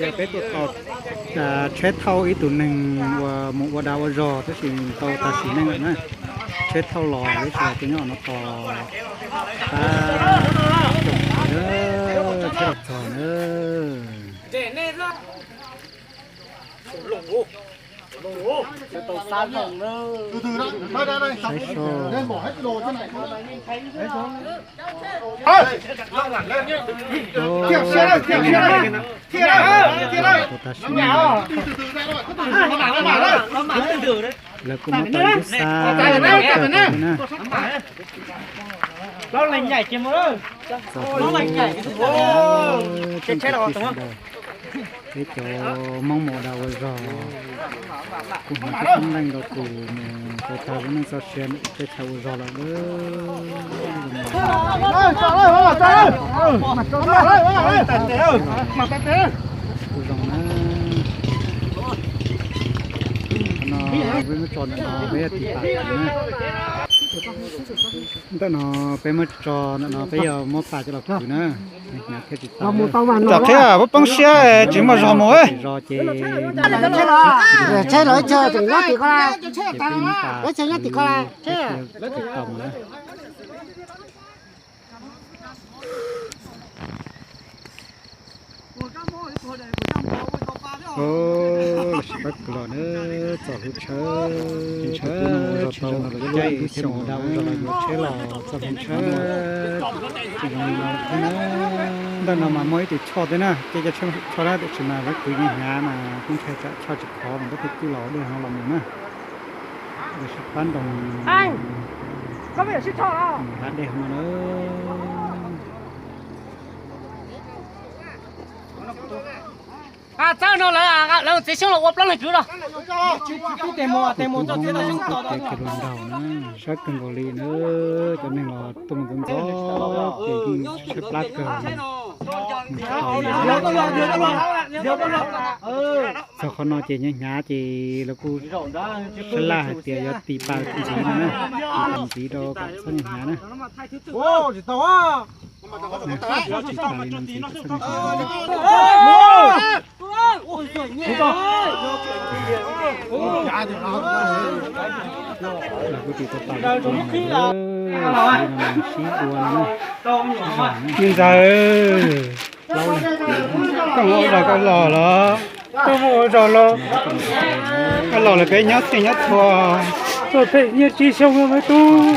Peb tuaj tos tsheb thauj ib tug neeg uas mus ua dag ua zog tab sis tau tag sim neej lawm na. Tsheb thauj los tab sis cov nyob no tos pab tsheb los txog na. Saib seb. Tus tag sim neej lawv kuj muab tau ib lub xa tawm tau na. Txog tseeb tsis sawv daws, peb cov Hmoob mus ua dag ua zog kuj hnav tib toob leej rau tus mus tau tag lub neej txoj sia ntawm teb chaws ua zog lawm. Kuj zoo na. Qhov no peb muab tso ntawm no peb yuav tiv pam kwv na. Ntawm no peb muab tso ntawm no peb yuav muab pam coj los kwv na. Hnav thiaj tsis tau. Tsam qhia poob siab tsis muaj zog mus. Zog ces tsheb los ib tsheb tseem nyob tim ko, ces peb muab pam ib tsheb nyob tim ko. Los sis pab kwv los na, txog hauv tshawb, tsheb tsis zoo los caij xyoo dag ua zog los yuav tsheb los txog hauv tshawb. Tsis zoo li no thiab na. Ntawm no mas muaj ib tus choj thiab na, caij caij tsheb choj na, tiam sis mas lawv kwv nyias hnyav mas kuj ntshai tsam choj tsis khov mas lawv thiaj coj los dej no los mus na. Lawv sib pab nroos mus hnav dej no na. Txawb no lawv, lawv txiav xyoob los ua plaub leeg kwv los. Tus tub no ua teb kiag hluas nraug na, sab kawg nkaus li na, cov neeg los tuaj mus ntxov ntxov ces yeej tshaib plab kawg. Txog qhov no ces hnyav hnyav ces lawv kuj sab laj hais tias yuav tiv pam ntxiv no na, tiv pam ntxiv rau kom txhob hnyav na. Tsis tas li no ntxiv kom txhob hnyav. Lawv kuj tiv tau pam tus no, sib ua no na. Me ntxawg, koj mus ua zog koj los los? Koj mus ua zog los? Koj los lawm peb nyob txhij nyob txhua, tuaj phem nyiaj tsib xyoo me tub.